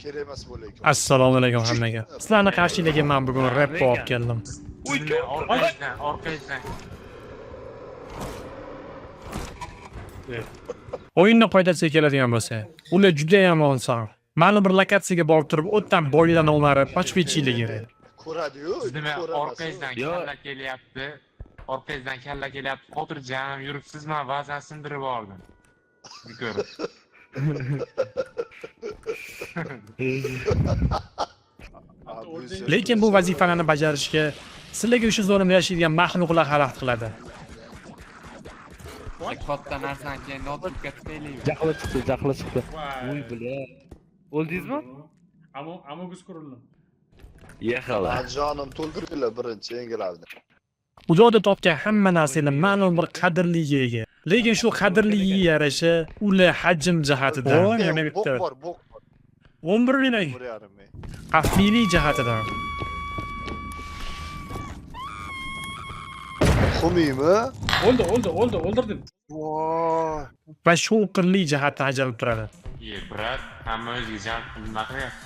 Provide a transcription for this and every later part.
Kerak emas bo'layotgan. Assalomu alaykum hammaga. Sizlarni qarshinglarga men bugun rep olib keldim. Orqangizdan, orqangizdan. O'yinni qoidasiga keladigan bo'lsa, ular juda ham oson. Ma'lum bir lokatsiyaga borib turib, o'tdan boylarni o'marib, qochib kerak. Ko'radi-yu, Nima ko'ramas. orqangizdan Yo. kalla kelyapti. Orqangizdan kalla kelyapti. Xotirjam yuribsiz, men vazn sindirib oldim. Buni ko'rib. Lekin bu vazifalarni bajarishga sizlarga o'sha zonada yashaydigan maxluqlar xalaqit qiladi. Katta narsani keyin notebookka tiqaylik. Jahli chiqdi, jahli chiqdi. Uy, бля. O'ldingizmi? Amogus qurildi. Ехала. Jonim to'ldiringlar birinchi yengiladi. Uzoqda topgan hamma narsanglar ma'lum bir qadrliga ega. Lekin shu qadrligiga yarasha ular hajm jihatidan yana Bo'q bitta bor, bo'q bor. 11 ming 1,5 ming. xavflilik jihatidan. Xumiymi? O'ldi, o'ldi, o'ldi, o'ldirdim. Voy. Va shovqinli jihatdan ajralib turadi. Ye, брат, hamma o'ziga jam nima qilyapti?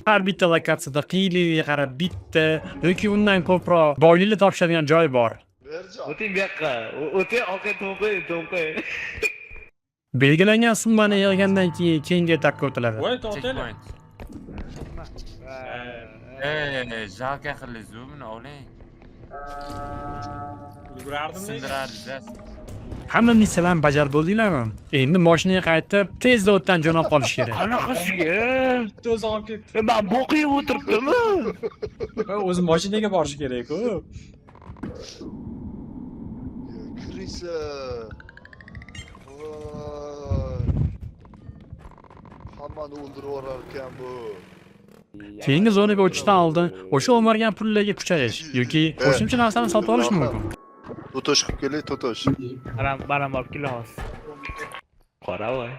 Har bitta lokatsiyada qiyinligiga qarab bitta yoki undan ko'proq boyliklar topishadigan joy bor. Berjon. O'ting bu yoqqa. O'ting, orqaga to'nqay, to'nqay. Belgilangan summani yig'gandan keyin keyingi etapga o'tiladi. Voy, to'xtanglar. Checkpoint. Ey, жалко qildingiz buni oling. Ulgurardim lekin. Sindirardingiz. Hamma missiyalarni bajarib bo'ldinglarmi? Endi mashinaga qaytib, tezda o'tdan jo'nab qolish kerak. Qanaqasiga? Bitta o'zi olib ketdi. Man bo'q yeb o'tiribdimi? O'zi mashinaga borishi kerak-ku. Krisa. Voy. Hammani o'ldirib yuborar ekan bu. Keyingi zonaga o'tishdan oldin o'sha o'margan pullarga kuchayish yoki qo'shimcha narsani sotib olish mumkin. To'tosh qilib kelay, to'tosh. Baram, baram borib kela hozir. Qora voy.